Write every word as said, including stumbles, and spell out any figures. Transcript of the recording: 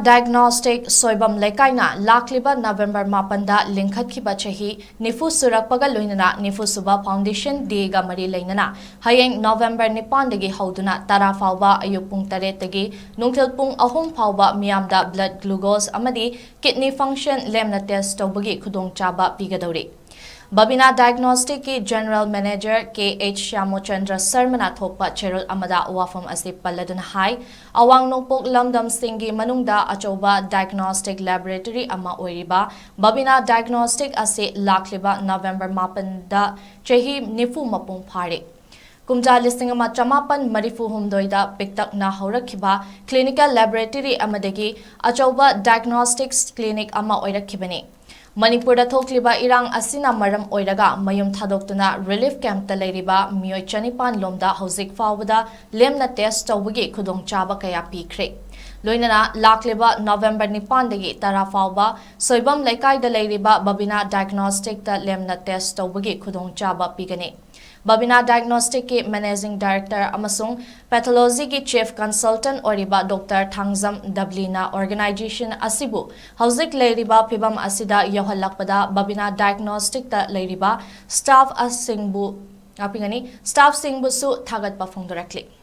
Diagnostic Soibam ꯂꯩꯀꯥꯏꯅ ꯂꯥꯛꯂꯤꯕ November ꯃꯥꯄꯟꯗ ꯂꯤꯡꯈꯠꯈꯤꯕ ꯆꯍꯤ ꯅꯤꯐꯨ ꯁꯨꯔꯛꯄꯒ ꯂꯣꯏꯅꯅ ꯅꯤꯐꯨ ꯁꯨꯕ Foundation Dayꯒ ꯃꯔꯤ ꯂꯩꯅꯅ ꯍꯌꯦꯡ ꯅꯕꯦꯝꯕꯔ ꯅꯤꯄꯥꯟꯗꯒꯤ ꯍꯧꯗꯨꯅ ꯇꯔꯥ ꯐꯥꯎꯕ ꯑꯌꯨꯛ ꯄꯨꯡ ꯇꯔꯦꯠꯇꯒꯤ ꯅꯨꯡꯊꯤꯜ ꯄꯨꯡ ꯑꯍꯨꯝ ꯐꯥꯎꯕ ꯃꯤꯌꯥꯝꯗ blood glucose ꯑꯃꯗꯤ kidney function ꯂꯦꯝꯅ test ꯇꯧꯕꯒꯤ ꯈꯨꯗꯣꯡꯆꯥꯕ ꯄꯤꯒꯗꯧꯔꯤ꯫ ꯕꯕꯤꯅꯥ Diagnosticꯀꯤ General Manager ꯀꯦ ꯑꯩꯆ ꯁ꯭ꯌꯥꯃꯣꯆꯟꯗ꯭ꯔ ꯁꯔꯃꯅ ꯊꯣꯛꯄ ꯆꯦꯔꯣꯜ ꯑꯃꯗ ꯋꯥꯐꯝ ꯑꯁꯤ ꯄꯜꯂꯗꯨꯅ ꯍꯥꯏ, ꯑꯋꯥꯡ ꯅꯣꯡꯄꯣꯛ ꯂꯝꯗꯝꯁꯤꯡꯒꯤ ꯃꯅꯨꯡꯗ ꯑꯆꯧꯕ diagnostic laboratory ꯑꯃ ꯑꯣꯏꯔꯤꯕ ꯕꯕꯤꯅꯥ Diagnostic ꯑꯁꯤ ꯂꯥꯛꯂꯤꯕ ꯅꯕꯦꯝꯕꯔ ꯃꯥꯄꯟꯗ ꯆꯍꯤ ꯅꯤꯐꯨ ꯃꯄꯨꯡ ꯐꯥꯔꯦ꯫ ꯀꯨꯝꯖꯥ ꯂꯤꯁꯤꯡ ꯑꯃ ꯆꯃꯥꯄꯟ ꯃꯔꯤꯐꯨ ꯍꯨꯝꯗꯣꯏꯗ ꯄꯤꯛꯇꯛꯅ ꯍꯧꯔꯛꯈꯤꯕ clinical laboratory ꯑꯃꯗꯒꯤ ꯑꯆꯧꯕ diagnostics clinic ꯑꯃ ꯑꯣꯏꯔꯛꯈꯤꯕꯅꯤ꯫ ꯃꯅꯤꯄꯨꯔꯗ ꯊꯣꯛꯂꯤꯕ ꯏꯔꯥꯡ ꯑꯁꯤꯅ ꯃꯔꯝ ꯑꯣꯏꯔꯒ ꯃꯌꯨꯝ ꯊꯥꯗꯣꯛꯇꯨꯅ relief campꯇ ꯂꯩꯔꯤꯕ ꯃꯤꯑꯣꯏ ꯆꯅꯤꯄꯥꯟ ꯂꯣꯝꯗ ꯍꯧꯖꯤꯛ ꯐꯥꯎꯕꯗ ꯂꯦꯝꯅ test ꯇꯧꯕꯒꯤ ꯈꯨꯗꯣꯡꯆꯥꯕ ꯀꯌꯥ ꯄꯤꯈ꯭ꯔꯦ꯫ ꯂꯣꯏꯅꯅ ꯂꯥꯛꯂꯤꯕ ꯅꯕꯦꯝꯕꯔ ꯅꯤꯄꯥꯟꯗꯒꯤ ꯇꯔꯥ ꯐꯥꯎꯕ ꯁꯣꯏꯕꯝ ꯂꯩꯀꯥꯏꯗ ꯂꯩꯔꯤꯕ ꯕꯕꯤꯅꯥ Diagnosticꯇ ꯂꯦꯝꯅ test ꯇꯧꯕꯒꯤ ꯈꯨꯗꯣꯡꯆꯥꯕ ꯄꯤꯒꯅꯤ꯫ ꯕꯕꯤꯅꯥ Diagnosticꯀꯤ Managing Director ꯑꯃꯁꯨꯡ Pathologyꯒꯤ Chief Consultant ꯑꯣꯏꯔꯤꯕ Doctor ꯊꯥꯡꯖꯝ ꯗꯕ꯭ꯂꯤꯅ organization ꯑꯁꯤꯕꯨ ꯍꯧꯖꯤꯛ ꯂꯩꯔꯤꯕ ꯐꯤꯚꯝ ꯑꯁꯤꯗ ꯌꯧꯍꯜꯂꯛꯄꯗ ꯕꯕꯤꯅꯥ Diagnosticꯇ ꯂꯩꯔꯤꯕ staff ꯑꯁꯤꯡꯕꯨ, ꯉꯥꯛꯄꯤꯒꯅꯤ, staffꯁꯤꯡꯕꯨꯁꯨ ꯊꯥꯒꯠꯄ ꯐꯣꯡꯗꯣꯔꯛꯂꯤ꯫